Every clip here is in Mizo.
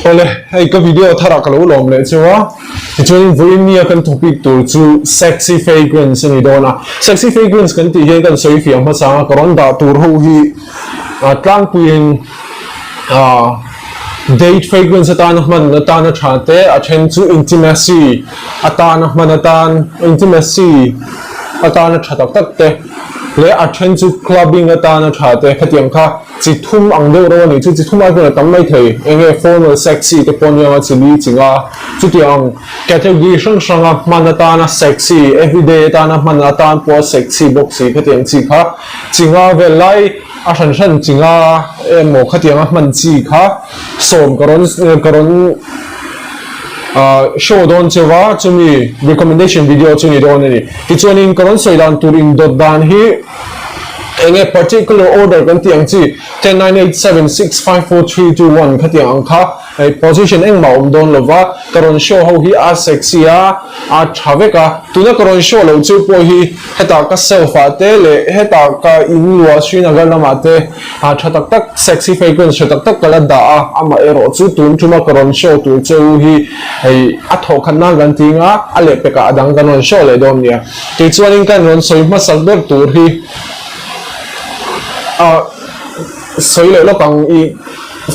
Awle, hei ka video tharah ka lo lawm leh cheu a, tichuanin vawiin nia kan topic tur chu sexy fragrance a ni dawn a. Sexy fragrance kan tih hian kan sawi fiah hmasa ang a, ka rawn dah tur ho hi tlangpuiin date fragrance atana hman atana tha te, a then chu intimacy atana hman atan intimacy atana tha tak tak te leh a then chu clubbing atana tha te khatiang kha Chi thum ang deuh reuh a nih chu, chi thum ai pawn a tam mai thei. Eng nge formal sexy te pawh nia chi li chi nga chutiang category hrang hranga hman atana sexy, everyday atana hman atan pawha sexy bawk si khatiang chi kha chi nga vel lai a hran hran chi nga emaw khatianga hman chi kha sawm ka rawn ka rawn show dawn cheu a, chumi recommendation video chu ni dawn a ni. Tichuanin ka rawn sawi dan tur indawt dan hi. Enge particular order kan tih ang chi 10, 9, 8, 7, 6, 5, 4, 3, 2, 1 khatiang ang kha hei position engmah awm dawn lova ka rawn show ho hi a sexy a a tha vek a tuna ka rawn show loh chu pawh hi hetah ka self ah te leh hetah ka in luah Srinagar lamah te a tha tak tak sexy fragrance tha tak tak ka la dah a amaherawh chu tun tuma ka rawn show tur che u hi hei a thawhkhat nan kan ti anga a lehpekah a dang kan rawn show leh dawn nia. Tichuanin kan rawn sawi hmasak ber tur hi a sawi leh lawk ang i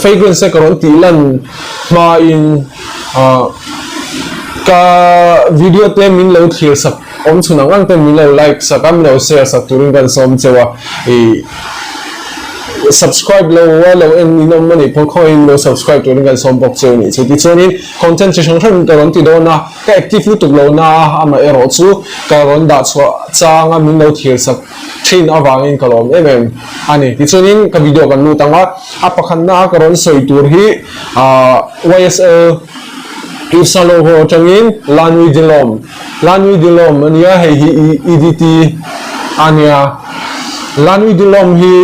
fragrance te ka rawn tih lan hmain ah ka video te min lo thlir sak awm chhun ang ang ten min lo like sak a min lo share sak turin kan sawm cheu a ih subscribe lo a lo en in awm a nih pawh khawiin lo subscribe turin kan sawm bawk cheu a nih chu tichuanin content chi hrang hrang ka rawn ti dawn a. Ka active lutuk lo na a, amaherawh chu ka rawn dah chhuah chang a min lo thlir sak thin avangin ka lawm em em a ni. Tichuanin ka video kan lut ang a, a pakhatna a ka rawn sawi tur hi aah YSL Yves Saint Laurent atangin La Nuit de L'Homme, La Nuit de L'Homme a nia, hei hi EDT a nia. La Nuit de L'Homme hi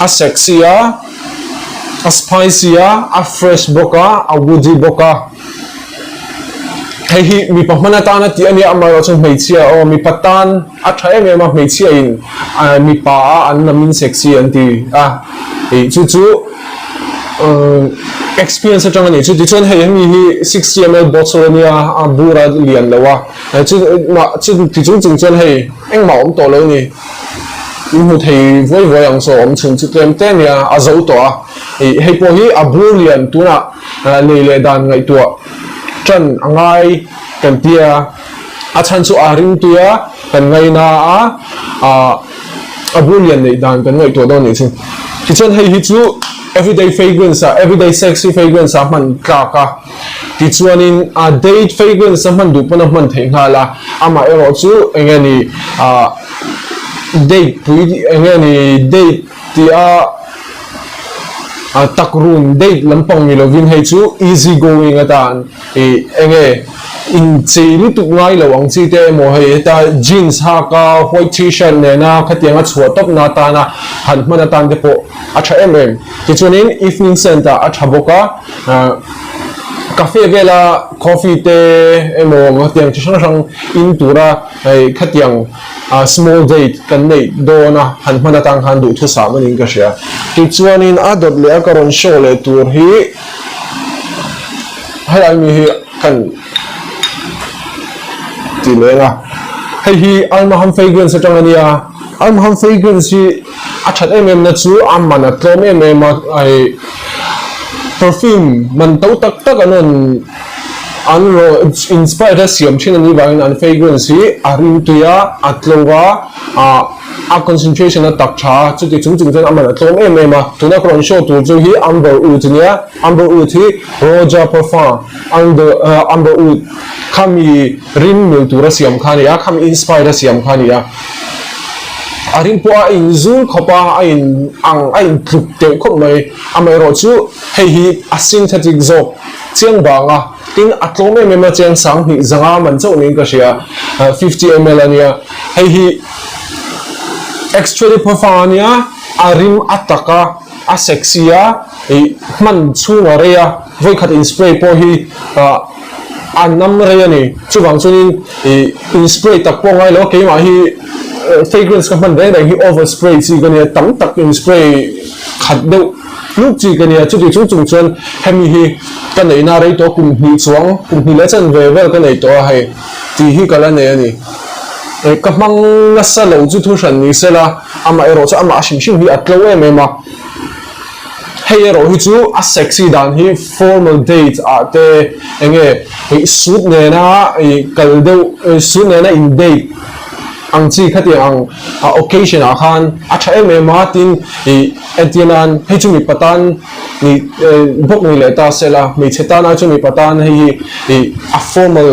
a sexy a, a spicy a, a fresh bawk a, a woody bawk a. Hei hi mipa hman atana tih a nia, amaherawh chuan hmeichhia aw mipa tan a tha em em a, hmeichhia in mipa a an lam in sexy an ti a, ih chu chu experience atang a nih chu. Tichuan hei hemi hi 60ml bottle a nia, a bur a lian lo a, chu mah chu ti chung chung chuan hei engmah a awm tawh lo a ni, in hmu thei vuai vuai ang saw awm chhun chu tlem te a nia, a zo tawh a, ih hei pawh hi a bur lian tunah. Lei leh dan ngaihtuah tan a ngai kan ti a, a chhan chu a ringtui a kan ngaina a, a bur lian neih dan kan ngaihtuah dawn nih chu. Tichuan hei hi chu everyday fragrance ah everyday sexy fragrance ah hman tlak a, tichuanin a date fragrance a hman duh pawn a hman theih nghal a, amaherawh chu eng nge ni date pui eng nge ni date tih a. A tak run date lampang ni lovin hei chu easy going atan ih enge inchei lutuk ngai lo ang chi te emaw hei heta jeans hak a white t-shirt nena khatiang a chhuah tawpna atana han hman atan te pawh a tha em em. Tichuanin evening scent ah a tha bawk a ah cafe vela coffee te emaw khatiang chi hrang hrang in tura hei khatiang a small date kan neih dawn a, han hman atang khan duhthusam a niin ka hria. Tichuanin a dawt leh a ka rawn show leh tur hi helai mi hi kan ti leng a, hei hi Almaham fragrance atang a nia, Almaham fragrance hi a that em em na chu a man a tlawm em em a, perfume man to tak tak an rawn An raw inspired a siam thin a nih vangin an fragrance hi a rimtui a, a tlo a, ah a concentration a tak tha a, chuti chung chung chuan a man a tlawm em em a. Tuna ka rawn show tur chu hi Amber Oud a nia, Amber Oud hi Roja Parfum Amber Oud khami rim mil tura siam kha a ni a, khami inspired a siam kha a ni a. A rim pawh a inzul khawp a, a in ang a intluk teuh khawp mai. Amaherawh chu hei hi a synthetic zawk. Chiang vang a, tin a tlawm em em a chiang 2500 man chauh niin ka hria, 50 ml a nia, hei hi extra parfum a nia, a rim a tak a, a sexy a, ih hman chhung a rei a, vawikhat in spray pawh hi ah a nam rei a ni, chuvang chuanin ih in spray tak pawh ngai lo a, keimah hi fragrance ka hman reng reng hi over spray chi ka nia, tam tak in spray khat deuh. tluk chi ka nia. Chuti chung chung chuan hemi hi ka neihna rei tawh kum hnih chuang, kum hnih leh chanve vel ka nei tawh a hei tih hi ka la nei a ni. Ka hmang nasa lo chu thu hran ni sela, amaherawh chu amah hrim hrim hi a tlo em em a. Hei erawh hi chu a sexy dan hi formal date ah te enge ih suit nena ih kal deuh suit nena in date ang chi khatiang ang occasion ah khan a tha em em a tin ih entir nan hei chu mipa tan ih bawk ni leh ta sela hmeichhe tan ai chuan mipa tan hei hi ih a formal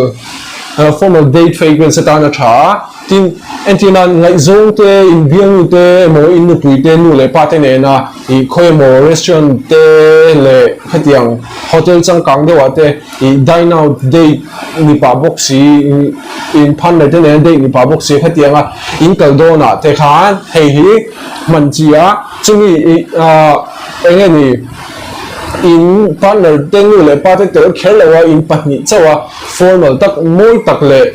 formal date fragrance atan a tha a. Tin, entir nan ngaihzawng te, inbialnu te emaw, in nupui te, nu leh pa te nena ih khawi emaw restaurant te leh hetiang hotel changkang deuhah te ih dine out date ni pah bawk si, in partner te nena date ni pah bawk si hetianga in kal dawnah te khan hei hi hman chi a, chumi ih ah eng nge ni in partner te nu leh pa te tel kher lo a in pahnih chauh a. Formal tak mawi tak leh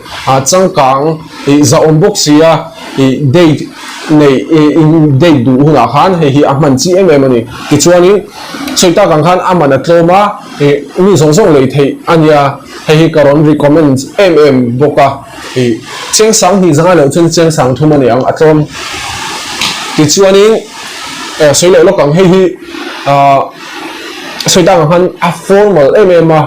changkang ih zahawm bawk si a ih date nei ih in date duh hunah khan hei hi a hman chi em em a ni. Tichuanin sawi tak ang khan a man a tlawm a ih mi zawng zawng lei theih a nia hei hi ka rawn recommend em em bawk a ih cheng sang hnih zanga loh chuan cheng sang thum a ni ang a tlawm. Tichuanin sawi loh lawk ang hei hi ah sawi tak ang khan a formal em em a.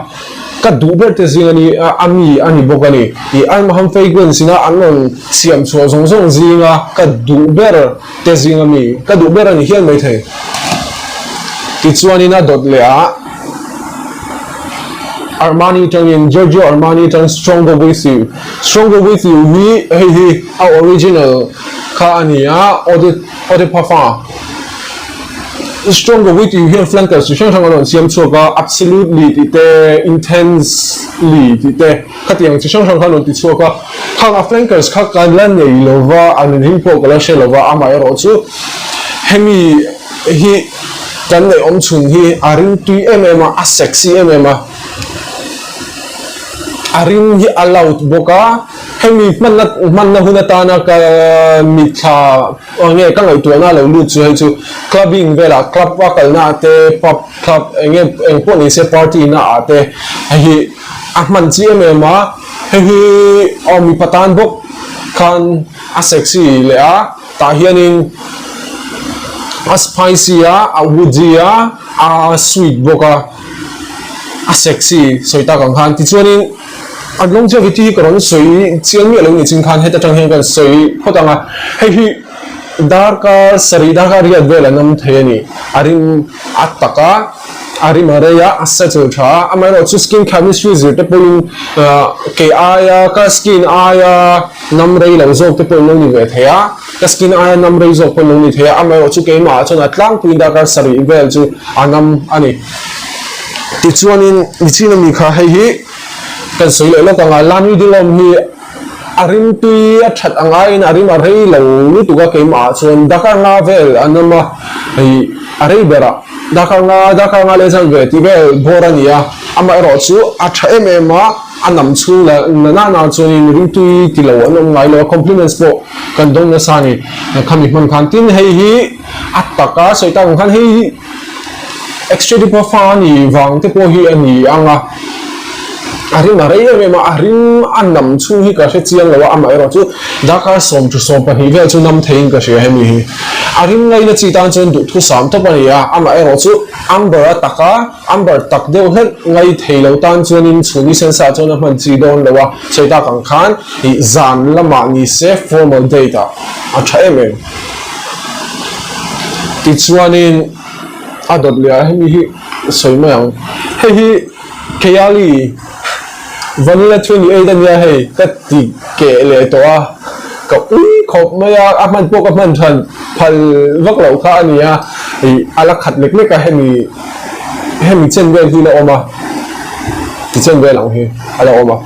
Ka duh ber te zing a ni a, a mi a ni bawk a ni. I Armaham Fragrance ina an rawn siam chhuah zawng zawng zinga ka duh ber te zing a mi, ka duh ber a ni hial maithei. Tichuanin a dawt leh a, Armani atangin, Giorgio Armani atangin Stronger With You. Stronger With You hi hei hi a original kha a ni a, Eau de Eau de Parfum. Stronger with you hian flankers chi hrang hrang an rawn siam chhuak a, absolutely tih te, intensely tih te, khatiang chi hrang hrang kha an rawn ti chhuak a. Khang a flankers kha ka la nei lo va, an ring pawh ka la hre lo va, amaherawh chu hemi hi kan neih awm chhun hi a ring tui em em a, a sexy em em a, a ring hi a loud bawk a, hemi hmanna hmanna hun atana ka mitthla. Aw nge ka ngaihtuahna lo lut chu hei chu clubbing velah club a kalna ah te pub club eng nge eng pawh ni se party na ah te hei hi a hman chi em em a hei hi aw mipa tan bawk khan a sexy leh a tah hianin a spicy a a woody a a sweet bawk a a sexy sawi tak ang khan tichuanin. A longevity hi ka rawn sawi chiang miah lo ni chin khan heta tang hian kan sawi phawt ang a, hei hi darkar sarih darkar riat vel an awm thei a ni, a rim a tak a, a rim a rei a, a settle tha a, amaherawh chu skin chemistry zir te pawhin kei aia ka skin aia nam rei lo zawk te pawh in lo ni ve thei a, ka skin aia nam rei zawk pawh in lo ni thei a, amaherawh chu keimah ah chuan a tlangpuiin darkar sarih vel chu a nam a ni. Tichuanin nichin ami kha hei hi. Kan sawi leh lawk ang a, Lani Dillon hi a rimtui a that ang aiin a rim a rei lo lutuk a keimah ah chuan Dakar nga vel an awm a, hei a rei ber ah Dakar nga, Dakar nga leh zan ve tih vel bawr a ni a, amaherawh chu a tha em em a, a nam chhung la na na chuanin rimtui ti lo an awm ngai lo a, compliments pawh kan dawng nasa a ni khami hman khan. Tin hei hi a taka sawi tak ang khan hei hi. Extra pawh fa a nih vang te pawh hi a ni ang a, a rim a rei em em a, a rim a nam chhung hi ka hre chiang lo a, amaherawh chu darkar sawm thu 12 vel chu nam theiin ka hria hemi hi. A rim ngaina chi tan chuan duhthusam tawp a ni a, amaherawh chu amber a tak a, amber tak deuh hlek ngai thei lo tan chuanin chhun i sensa chuan a hman chi dawn lo a, sawi tak ang khan ih zan lamah ni se formal date ah a tha em em. Tichuanin a dawt leh a hemi hi sawi mai ang hei hi Keyali vanilla 28 a nia hei ka ti keh leh tawh a ka ui khawp mai a a hman pawh ka hman than phal vak loh kha a ni a ih a la khat lek lek a hemi hemi chen vel hi la awm a ti chen vel ang hi a la awm a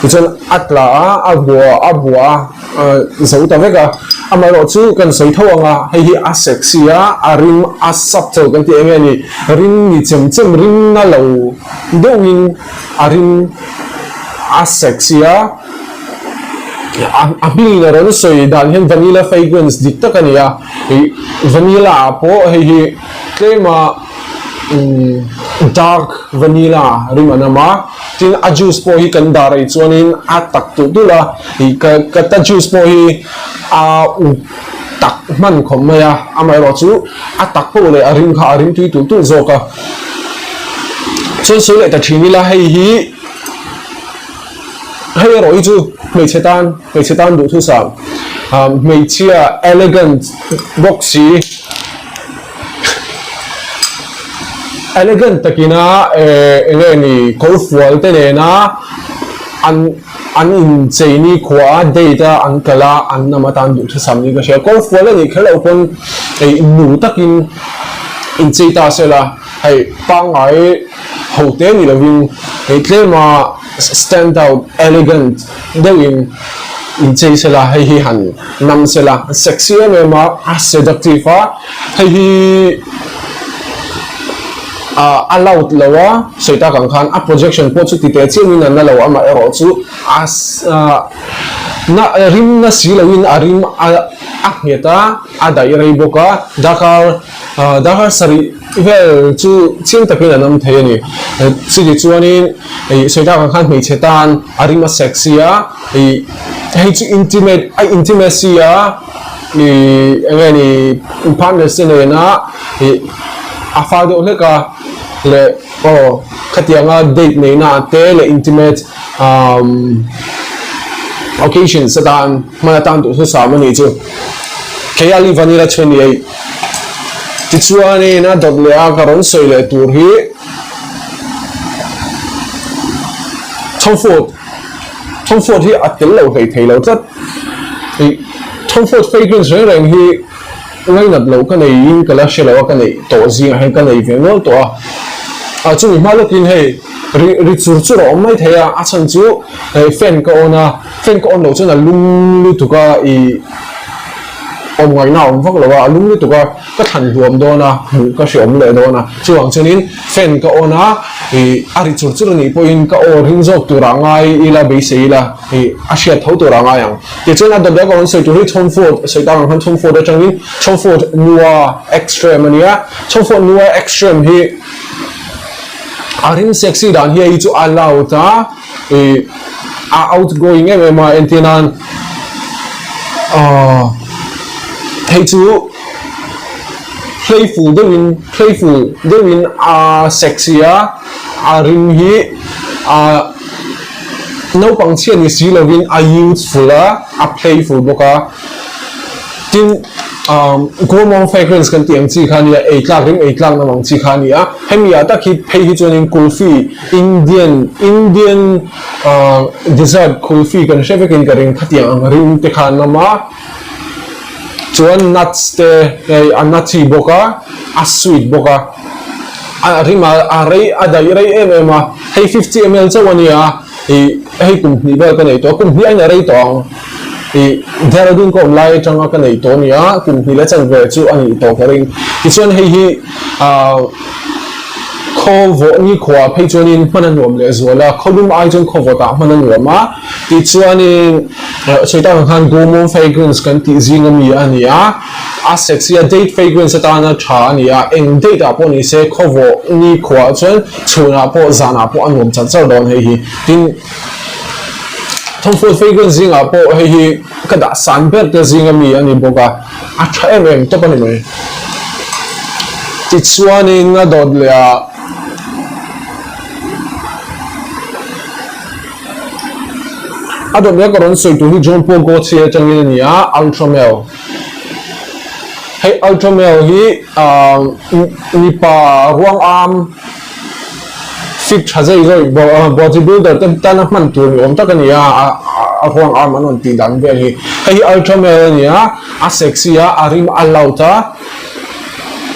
tichuan a tla a a bua a bua a. Zo ta vek a, amaherawh chu kan sawi tho ang a, hei hi a sexy a, a rim a subtle kan tih eng nge ni, rim ni chem chem rim na lo deuhin a rim a sexy a, a hmingin a rawn sawi dan hian vanilla fragrance dik tak a ni a, ih vanilla ah pawh hei hi tlema. Dark vanilla rim an awm a, tin a juice pawh hi kan dah rei chuanin a tak tulh tulh a, ih ka ka ta juice pawh hi a uk tak hman khawp mai a, amaherawhchu a tak pawh leh a rim kha a rim tui tulh tulh zawk a, chuan sawi leh ta thin ila hei hi hei erawh hi chu hmeichhe tan hmeichhe tan duhthusam hmeichhia elegant bawk si. Elegant takina eng nge ni kawrfual te nena an an inchei ni khua a date a an kal a an nam atan duhthusam niin ka hria. Kawrfual a nih kher loh pawn hei nu takin inchei ta sela hei pangngai ho te ni lovin hei tlema stand out elegant deuhin inchei sela hei hi han nam sela sexy em em a a seductive a hei hi ah a loud lo a sawi tak ang khan a projection pawh chu ti teh chiam in a na lo amaherawh chu a ah na rim na si lo in a rim a a nghet a a daih rei bawk a darkar ah darkar sarih vel chu chiang takin an awm thei a ni chutih chuanin ih sawi tak ang khan hmeichhe tan a rim a sexy a ih hei chu intimate a intimacy a ih eng nge ni partners te nena ih a fal deuh hlek a leh aw khatianga date neihna ah te leh intimate umm occasions atan hman atan duhthusam a nih chu. Kei Vanilla 28 Tichuanin a dawt leh a ka rawn sawi leh tur hi Tom Ford Tom Ford hi a tel lo hlei thei lo tlat. Ih Tom Ford fragrance reng reng hi ngainat loh ka neiin ka la hre lo a ka neih tawh zingah hian ka nei ve nual tawh a. Ah chumi hma lawkin hei ri ri chur chur a awm mai thei a a chhan chu hei fan ka on a fan ka on loh chuan a lum lutuk a ih Awm ngaihna a awm vak lo a, a lum lutuk a, ka thlan hluam dawn a, hmuh ka hreawm leh dawn a, chuvang chuanin fan ka on a, ih a ri chur chur a nih pawhin ka aw ring zawk turah ngai ila beisei ila, ih a hriat tho turah ngai ang. Tichuan a dawt leh ka rawn sawi tur hi Tom Ford sawi tak ang khan Tom Ford atangin Tom Ford Noir Extreme a nia, Tom Ford Noir Extreme hi a ring sexy dan hi hei chu a loud a, Ih a outgoing em em a entir nan ahh hei chu playful deuhin playful deuhin a sexy a a rim hi ah naupang chhia ni si lovin a youthful a a playful bawk a. Tin, gourmand fragrance kan tih ang chi kha a nia, ei tlak ring ei tlak nam ang chi kha a ni a. Hemi ah tak hi phei hi chuanin kulfi, Indian, Indian dessert kulfi kan hre vekin ka ring khatiang ang ring te kha an awm a. Chuan nuts te hei a nutty bawk a, a sweet bawk a, a rim a a rei a daih rei em em a. Hei 50 ml chauh a nia. Ih hei kum hnih vel ka nei tawh a, kum hnih ain a rei tawh ang. Ih Dehradun ka awm lai atanga ka nei tawh a nia, kum hnih leh chanve chu a nih tawh ka ring. Tichuan hei hi ah khaw vawh ni khuaah phei chuanin hman a nuam leh zual a, khaw lum ai chuan khaw vawtah hman a nuam a. Tichuanin sawi tak ang khan Gourmand fragrance kan tih zing ami a ni a, a sexy a, date fragrance atana tha a ni a, eng date ah pawh ni se khaw vawh ni khuaah chuan Chhunah pawh zanah pawh a nuam char char dawn hei hi. Tin, Tom Ford fragrance zingah pawh hei hi ka dah san ber te zinga mi a ni bawk a, a tha em em tawp a ni mai. Tichuanin a dawt leh ah a dawt leh a ka rawn sawi tur hi Jean Paul Gaultier atangin a ni a, Ultra Male. Hei Ultra Male hi ahh mipa ruang am fit tha zai zawih body builder te tana hman tur ni awm tak a ni a, a ruang am an rawn tih dan vel hi. Hei hi Ultra Male a ni a, a sexy a, a rim a loud a,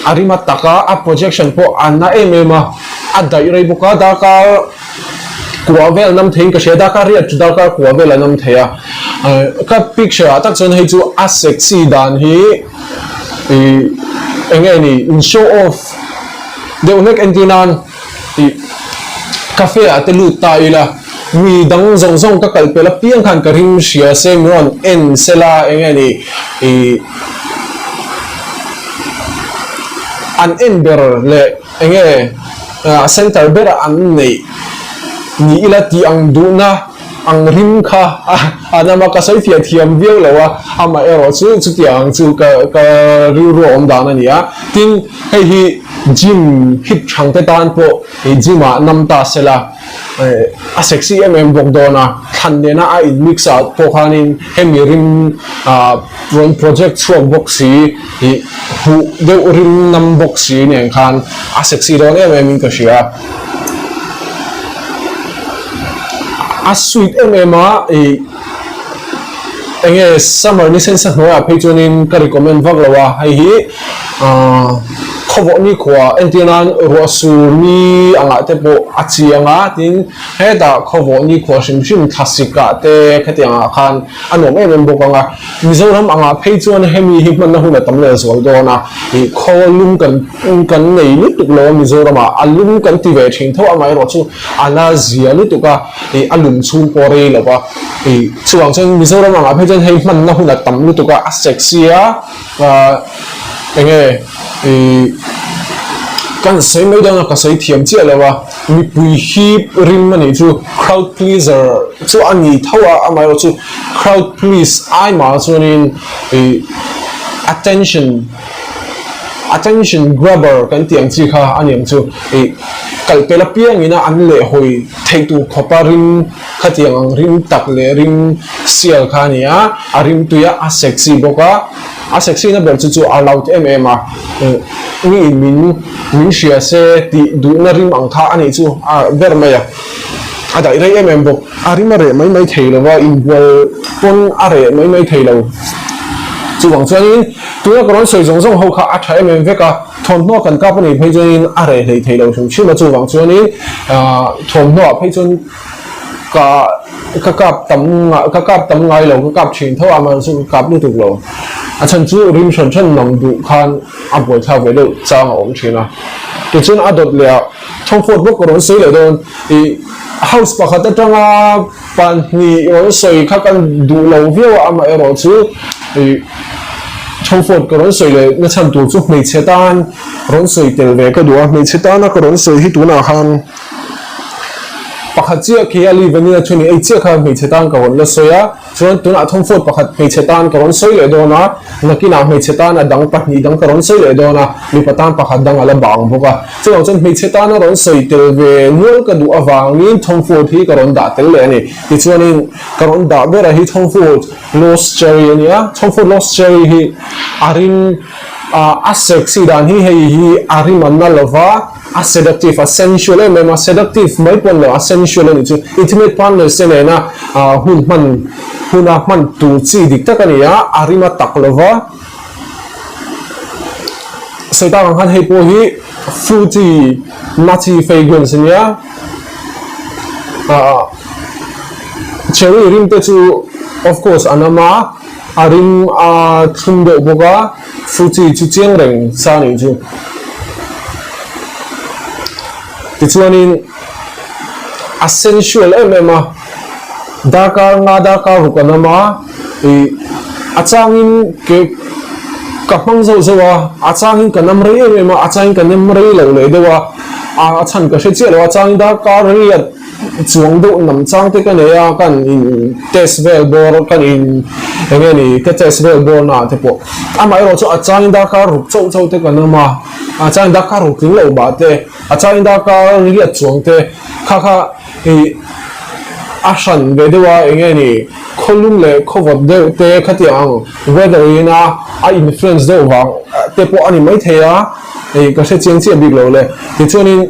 a rim a tak a, a projection pawh a na em em a, a daih rei bawk a, darkar Kua vel nam theiin ka hria, darkar riat chu darkar kua vel a nam thei a, ka picture ah tak chuan hei chu a sexy dan hi ih eng nge ni in show off deuh hlek entir nan ih cafe ah te lut ta ila mi dang zawng zawng ka kal pel apiang khan ka ring hria se mi rawn en sela eng nge ni ih an en ber leh. Enge center bera an neih ni ila tih ang duhna ang rim kha a nama ka sawi fiah thiam viau lo a, amaherawh chu chutiang ang chu ka ka rilru a awm dan a ni a. Tin, hei hi gym hip thang te tan pawh gym ah nam ta sela a sexy em em bawk dawn a, thlan nena a in mix ah pawh khanin hemi rim rawn project chhuak bawk si ih huh deuh rim nam bawk si nen khan a sexy dawn em em in ka hria. A sweet em em a ih enge summer ni sensa hnuaiah phei chuanin ka recommend vak lo a, hei hi ahh khawvawh nikhua entir nan ruah sur ni angah te pawh a chiang a tin hetah khawvawh nikhua hrim hrim thlasik ah te khatiang ah khan a nuam em em bawk ang a, Mizoram angah phei chuan hemi hi hmanna hun a tam leh zual dawn a, ih khaw lum kan kan nei lutuk lo a Mizoram ah a lum kan ti ve thin tho amaherawh chu a la zia lutuk a, ih a lum chhung pawh rei lo va, ih chuvang chuan Mizoram angah phei chuan hei hmanna hun a tam lutuk a, a sexy a, ah eng nge ih kan sawi mai dawn a ka sawi thiam chiah lo a. Mipui hip rim a nih chu crowd pleaser chu a ni tho a, amaherawh chu crowd please ai mah chuanin ih attention attention grabber kan tih ang chi kha a ni ang chu ih kalh pel apiangin a an lehhawi theih tur khawpa rim khatiang ang rim tak leh rim sial kha a ni a, a rim tui a, a sexy bawk a. A sexy na ber chu chu a loud em em a, mi in min min hria se tih duhna rim ang kha a nih chu a ber mai a, a daih rei em em bawk. A rim a reh mai mai thei lo va, inbual pawn a reh mai mai thei lo. Chuvang chuanin tuna ka rawn sawi zawng zawng ho kha a tha em em vek a, thawmhnaw kan kap a nih phei chuanin a reh hlei thei lo hrim hrim a, chuvang chuanin thawmhnaw ah phei chuan Ka ka kap tam ka kap tam ngai lo ka kap thin tho a mahse ka kap lutuk lo a chhan chu rim hran hran nam duh khan a buaithlak ve deuh chang a awm thin a tichuan a dawt leh ah thawmfawt bawk ka rawn sawi leh dawn ih house pakhat atanga pahnih rawn sawi kha kan duh lo viau a amaherawh chu ih thawmfawt ka rawn sawi leh na chhan tur chu hmeichhe tan rawn sawi tel ve ka duh a hmeichhe tana ka rawn sawi hi tunah khan. Pakhat chiah khi a live ania chuan ei chiah kha hmeichhe tan ka rawn la sawi a, chuan tunah thawmfawt pakhat hmeichhe tan ka rawn sawi leh dawn a, nakinah hmeichhe tan a dang pahnih dang ka rawn sawi leh dawn a, mipa tan pakhat dang a la bang bawk a. Chuvang chuan hmeichhe tana rawn sawi tel ve nual ka duh avangin thawmfawt hi ka rawn dah tel leh a ni. Tichuanin ka rawn dah berah hi thawmfawt Lost Cherry a ni a, thawmfawt Lost Cherry hi a rim a sexy dan hi hei hi a rim an na lova, A seductive, a sensual em em a, seductive mai pawh ni lo, a sensual a nih chu. Intimate partners te nena hun hman huna hman tur chi dik tak a ni a, a rim a tak lo va. Sawi tak ang khan hei pawh hi fruity, nutty fragrance a nia. Cherry rim te chu of course a nam a, a rim a thlum deuh bawk a. Fruity chu chiang reng sa nih chu. Tichuanin a sensual em em a, darkar nga darkar ruk an awm a, ih a changin ke ka hmang zauh zauh a, a changin ka nam rei em em a, a changin ka nem rei lo leh deuh a, a chhan ka hre chiah lo a, a changin darkar riat Chuang deuh nam chang te ka nei a, kan in test vel bawr kan in eng nge ni ka test vel bawr na ah te pawh amaherawh chu a changin darkar ruk chauh chauh te kan awm a, a changin darkar ruk tling loh bah te, a changin darkar riat chuang te kha kha ih a hran ve deuh a eng nge ni khawlum leh khawvawt deuh te khatiang ang weather in a a influence deuh vang te pawh a ni maithei a ih ka hre chiang chiah bik lo le tichuanin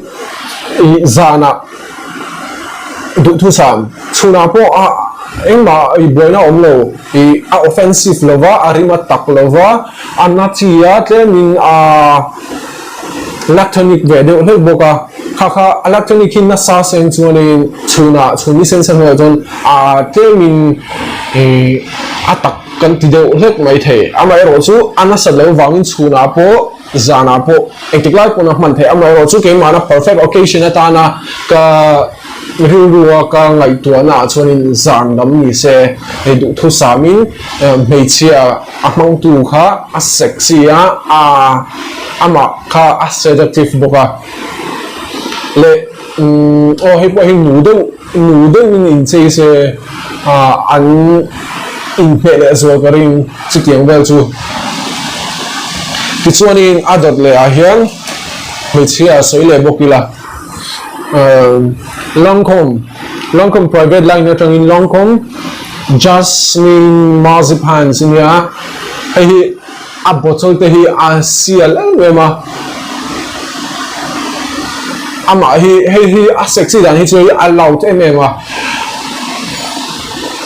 ih zanah. Duhthusam chhunah pawh a engmah i buaina a awm lo, i a offensive lo va, a rim a tak lo va, a na chi a tlemin a lactonic ve deuh hlek bawk a, kha kha a lactonic hi nasa seng chuanin chhunah chhun ni sen sen hnuaiah chuan a tlemin i a tak kan ti deuh hlek mai thei. Amaherawh chu a nasat loh vangin chhunah pawh. Zanah pawh engtik lai pawn a hman theih amaherawh chu keimahna perfect occasion atana ka Rilrua ka ngaihtuahna ah chuanin zan lam ni se hei duhthusamin hmeichhia a hmangtu kha a sexy a, a amah kha a seductive bawk a leh aw hei pawh hi nu deuh nu deuhin inchei se an inhmeh leh zual ka ring chutiang vel chu. Tichuanin a dawt leh ah hian hmeichhia a sawi leh bawk ila. Lancome Lancome private line atangin Lancome Jasmine Marzipan chu nia hei hi a bottle te hi a sial em em a amah hi hei hi a sexy dan hi chu a loud em em a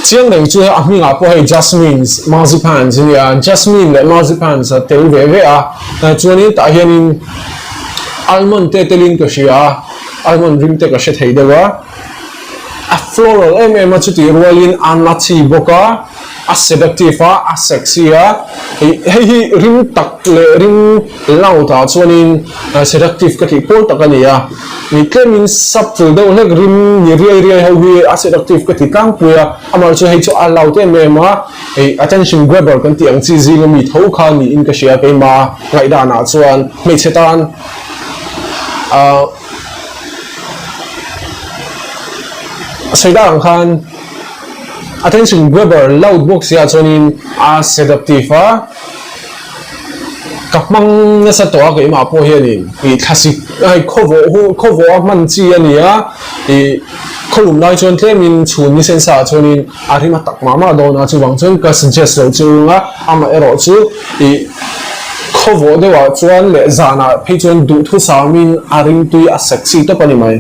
chiang reng chu a hmingah pawh hei Jasmine Marzipan chu nia Jasmine leh Marzipan a tel ve ve a chuanin tah hianin. Almond te telin ka hria a, almond rim te ka hre thei deuh a, a floral em em a chutih rualin a nutty bawk a, a seductive a, a sexy a, hei hi rim tak leh rim loud ah chuanin seductive ka tih pawl tak a ni a, tlemin subtle deuh hlek rim ni riai riai ho hi a seductive ka ti tlangpui a, amaherawhchu hei chu a loud em em a. Hei attention grabber kan tih ang chi zinga mi tho kha niin ka hria keima ngaihdanah chuan hmeichhe tan ah sawi dak ang khan attention grabber loud bawk sia chuanin a seductive a ka hmang nasa tawh a keimah pawh hianin ih thlasik hei khawvawh hu khawvawh a hman chi a ni a ih khawlum lai chuan tlemin chhun ni sensa ah chuanin a rim a tak mah mah dawn a chuvang chuan ka suggest loh chu anga amaherawh chu ih khawvawh deuhah chuan leh zanah phei chuan duhthusamin a ringtui a sexy tawp a ni mai.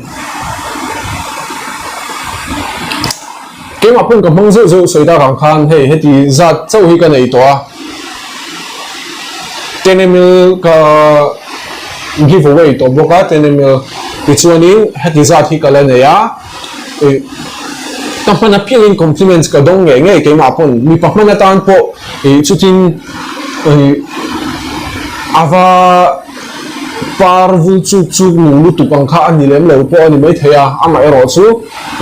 Keimah pawn ka hmang zeuh zeuh sawi tak ang khan hei heti zat chauh hi ka nei tawh a ten ml ka give away tawh bawk a ten ml tichuanin heti zat hi ka la nei a. Ih ka hman apiangin compliments ka dawng ngei ngei keimah pawn mipa hman atan pawh ih chutin ih ava par vul chuk chuk nung lutuk ang kha a ni lem lo pawh a ni maithei a amaherawh chu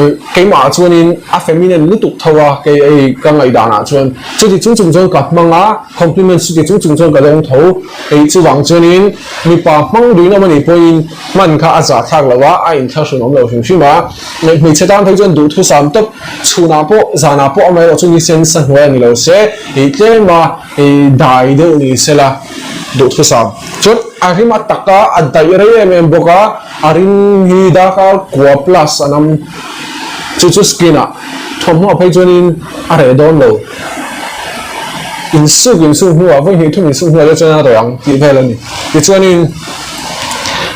ih keimah chuanin a feminine lutuk tho a kei ei ka ngaihdanah chuan chuti chung chung chuan ka hmang a compliments chuti chung chung chuan ka dawng tho ih chuvang chuanin mipa hmang duinawm a nih pawhin. Hman kha a zah thlak lo a, a inthlahrun awm lo hrim hrim a. Hmeichhe tan phei chuan duhthusam tawp chhunah pawh zanah pawh amaherawh chu ni sen sa hnuai a ni lo se, ih tlem a ih dai deuh ni se la duhthusam. Chuan a rim a tak a, a daih rei em em bawk a, a rim hi darkar kua plus an awm chu chu skin ah thawmhnaw phei chuanin a reh dawn lo. Insuk insuk hnuah vawi hnih thum insuk hnuah te chuan a reh ang tih vel a ni. Tichuanin.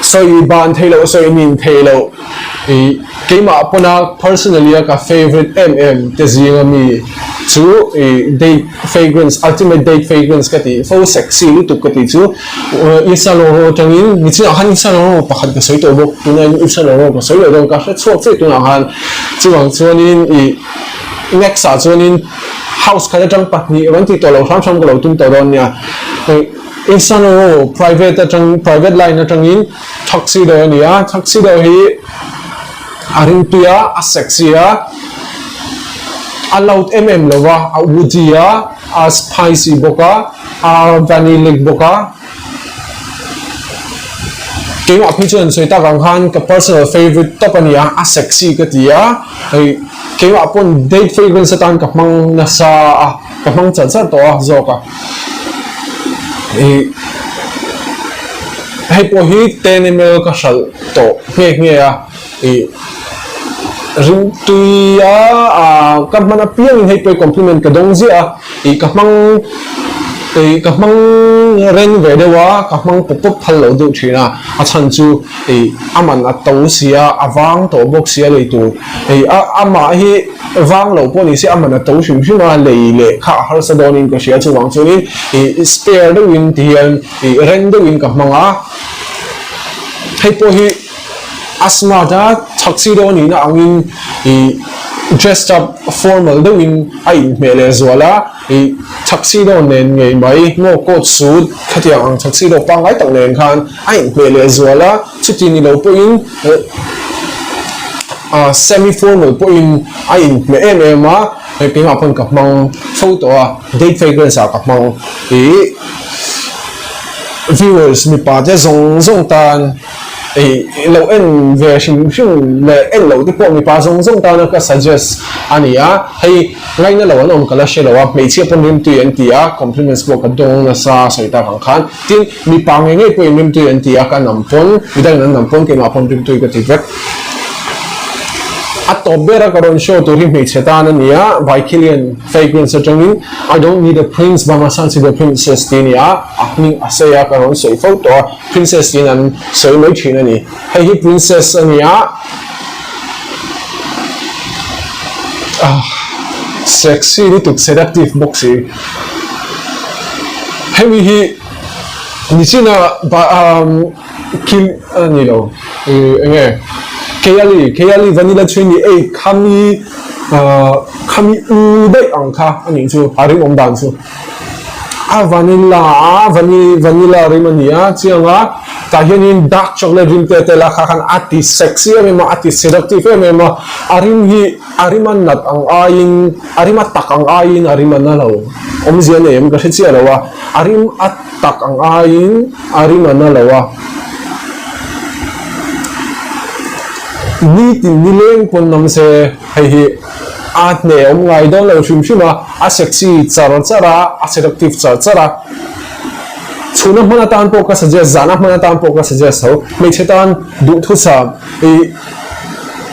Sawi ban thei loh, sawi nin thei loh ih keimah pawna personally a ka favourite em em te zinga mi chu ih date fragrance ultimate date fragrance ka tih fo sexy lutuk ka tih chu Yves Saint Laurent atangin nichinah khan Yves Saint Laurent pakhat ka sawi tawh bawk tunah Yves Saint Laurent ka sawi leh dawn ka hre chhuak chiah tunah khan chuvang chuanin ih next ah chuanin house khat atang pahnih rawn tih tawh loh hram hram ka lo tum tawh dawn nia. Insano private atang private line atangin tuxedo a ni a tuxedo hi a ringtui a a sexy a a loud em em lo va a woody a a spicy bawk a a vanillic bawk a keimah phei chuan sawi tak ang khan ka personal favourite tawp a ni a a sexy ka ti a hei keimah pawn date fragrance atan ka hmang nasa a. Ka hmang chat chat tawh a zawk a ih hei pawh hi ten ml ka hralh tawh nghe nghe a ih rimtui a ah ka hman apiangin hei pawh hi compliment ka dawng ziah a ih ka hmang ih ka hmang reng ve deuh a ka hmang pawp pawp phal loh deuh thin a a chhan chu ih a man a to si a a vang tawh bawk si a lei tur ih a amah hi. Vang lo pawh ni se a man a to hrim hrim a, lei leh kha a harsa dawnin ka hria chuvang chuanin ih spare deuhin ti hian ih reng deuhin ka hmang a, hei pawh hi a smart a tuxedo a nihna angin ih dressed up formal deuhin a inhmeh leh zual a, ih tuxedo nen ngei mai maw coat suit khatiang ang tuxedo pangngai tak nen khan a inhmeh leh zual a, chuti ni lo pawhin. Semi formal pawhin a inhmeh em em a, hei keimah pawn ka hmang fo tawh a, date fragrance ah ka hmang ih viewers mipa te zawng zawng tan ih lo en ve hrim hrim leh en loh te pawh mipa zawng zawng tana ka suggest a ni a, hei ngaina lo an awm ka la hre lo a, hmeichhia pawn rimtui an ti a, compliments pawh ka dawng nasa sawi tak ang khan. Tin, mipa ngei ngei pawhin rimtui an ti a, ka nam pawn, midangin an nam pawn keimah pawn rimtui ka ti vek. A tawp ber a ka rawn show tur hi hmeichhe tan a ni a, Vaikhilian fragrance atangin I don't need a prince but my son is a princess tih a ni a, a hming a sawi a, ka rawn sawi fo tawh a, princess tiin an sawi mai thin a ni. Hei hi princess a ni a, ah sexy lutuk seductive bawk si. Hemi hi nichina kim a ni lo eng nge Keyali Keyali vanilla chhun ni ei khami khami u daih ang kha a nih chu a rinawm dan chu a vanilla a vanilla rim a ni a chiang a tah hianin dark chocolate rim te a tel a kha khan a ti sexy em em a a ti seductive em em a a rim hi A rim a nat ang aiin, a rim a tak ang aiin a rim a na lo. Awmzia nei em ka hre chiah lo a, a rim a tak ang aiin a rim a na lo a. Nitin nileng pawn awm se hei hi a hneh awm ngai dawn lo hrim hrim a, a sexy char char a, a seductive char char a. Chhuna hman atan pawh ka suggest, zana hman atan pawh ka suggest tho. Hmeichhe tan duhthusam ih.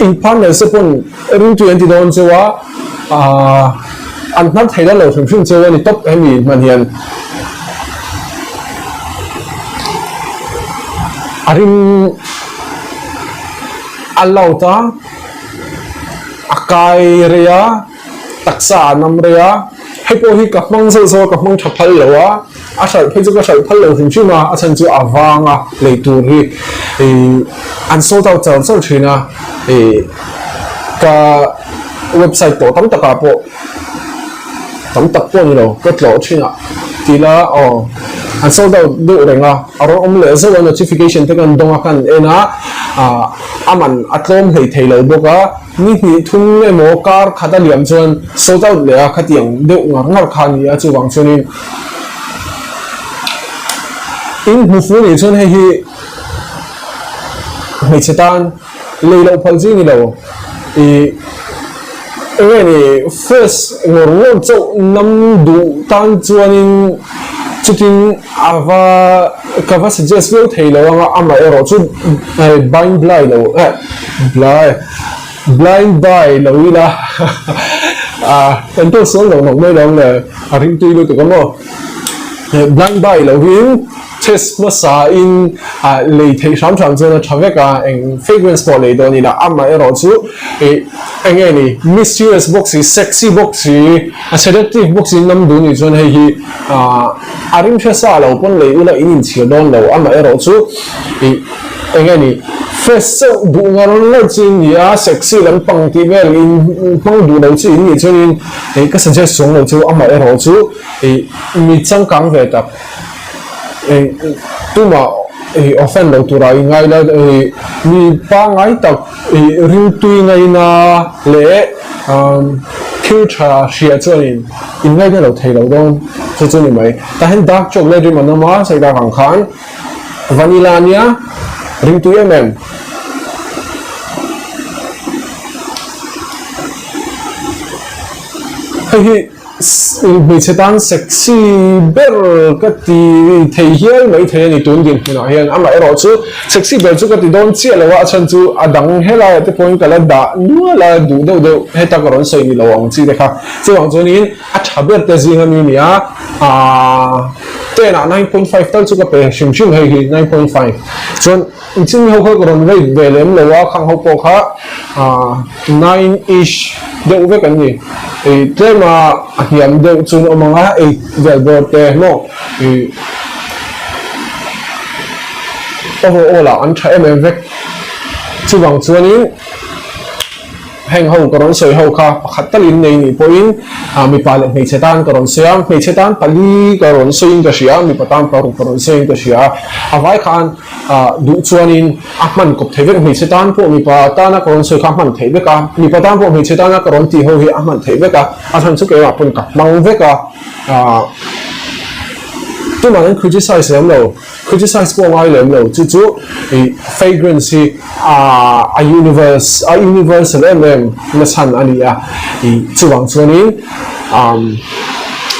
In partner se pawn ringtui an ti dawn cheu a, aah an hnar thei dawn lo hrim hrim cheu a ni tawp hemi hman hian. A rim a loud a, a kai rei a, taksa a nam rei a, hei pawh hi ka hmang zauh zauh a, ka hmang tha phal lo a. A hralh phei chu ka hralh phal lo hrim hrim a, a chhan chu a vang a lei tur hi ih an sold out char char thin a, ih ka website tawh tam takah pawh tam tak pawh a ni lo ka tlawh thin a tih la aw an sold out deuh reng a, a rawn awm leh zauh a notification te kan dawng a kan en a, ah a man a tlawm hlei thei lo bawk a. Ni hnih thum emaw kar khat a liam chuan sold out leh a khatiang deuh ngar ngar kha a ni a, chuvang chuanin in hmu fu nih chuan hei hi hmeichhe tan lei loh phal chi ni lo ih eng nge ni fresh ngawr ngawr chauh nam duh tan chuanin chutin a va ka va suggest viau thei lo ang a amaherawhchu bind blai lo eh. Blai blind buy lo ila ah kan tawk sual lo nawk mai lo ang le a ring tui lutuk a maw blind buy lo hi test hmasa in ah lei theih hram hram chuan a tha vek a eng fragrance pawh lei dawn ila amaherawh chu ih eng nge ni mysterious bawk si sexy bawk si a seductive bawk si nam duh nih chuan hei hi ah a ring hre sa lo pawn lei ula in inchhir dawn lo amaherawh chu ih. Eng nge ni? Fresh chauh duh ngar ngar chi in ni a, sexy lampang tih vel in hmang duh lo chi in nih chuanin ih ka suggest chuang lo chu amah erawh chu ih mi changkang ve tak ih tumah ih offend lo turah i ngai la ih mi pangngai tak ih ringtui ngaina leh umm thil tha hria chuanin in ngaina lo thei lo dawn chu chu ni mai. Tah hian dark chocolate rim an awm a, sawi tak ang khan. Vanilla ania ringtui em em. Hei hi hmeichhe tan sexy ber ka ti thei hial mai thei a ni tun dinhmunah hian amaherawh chu sexy ber chu ka ti dawn chiah lo a a chhan chu a dang helaiah te pawhin ka la dah nual a duh deuh deuh heta ka rawn sawi ni lo ang chi te kha chuvang chuanin A tha ber te zing ami nia aah ten ah 9.5 tal chu ka pe hrim hrim hei hi 9.5 chuan chin ho kha ka rawn rate ve lem lo a khang ho pawh kha aah 9 ish deuh vek an ni ih tlem a a hniam deuh chu an awm ang a eight vel bawr te maw ih overall ah an tha em em vek chuvang chuanin. Heng ho ka rawn sawi ho kha pakhat talin nei nih pawhin mipa leh hmeichhe tan ka rawn sawi a, hmeichhe tan pali ka rawn sawiin ka hria, mipa tan paruk ka rawn sawiin ka hria. A vai khan duh chuanin a hman kawp thei vek, hmeichhe tan pawh mipa tana ka rawn sawi kha a hman theih vek a, mipa tan pawh hmeichhe tana ka rawn tih ho hi a hman theih vek a, a chhan chu keimah pawn ka hmang vek a, tumah an criticize lem lo. Criticize pawh ngai lem lo, chu chu ih fragrance hi a universe a universal em em na chhan a ni a, ih chuvang chuanin umm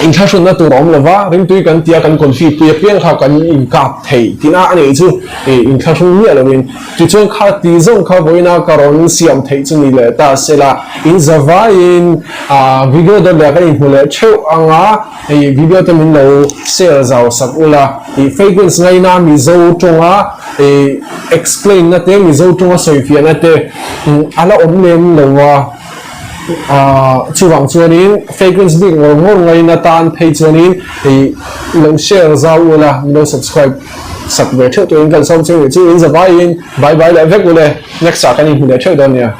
inthlahrunna tur a awm lo va, ringtui kan tia kan confi pui apiang kha kan inkap thei tihna a nih chu ih inthlahrung miah lovin tichuan kha ti zawng kha vawiina ka rawn siam theih chu ni leh ta sela in zavaiin ah video dawt leh kan inhmu leh theuh ang a. Hei video te min lo share zau sak ula, ih fragrance ngaina Mizo tawnga ih explain na te Mizo tawnga sawifiah na te a la awm lem lo a, ah chuvang chuanin fragrance bik ngawr ngawr ngaina tan phei chuanin ih lo share zau ula min lo subscribe sak ve theuh turin kan sawm cheu nih chu in zavaiin bye bye leh vek ule next ah kan inhmu leh theuh dawn nia.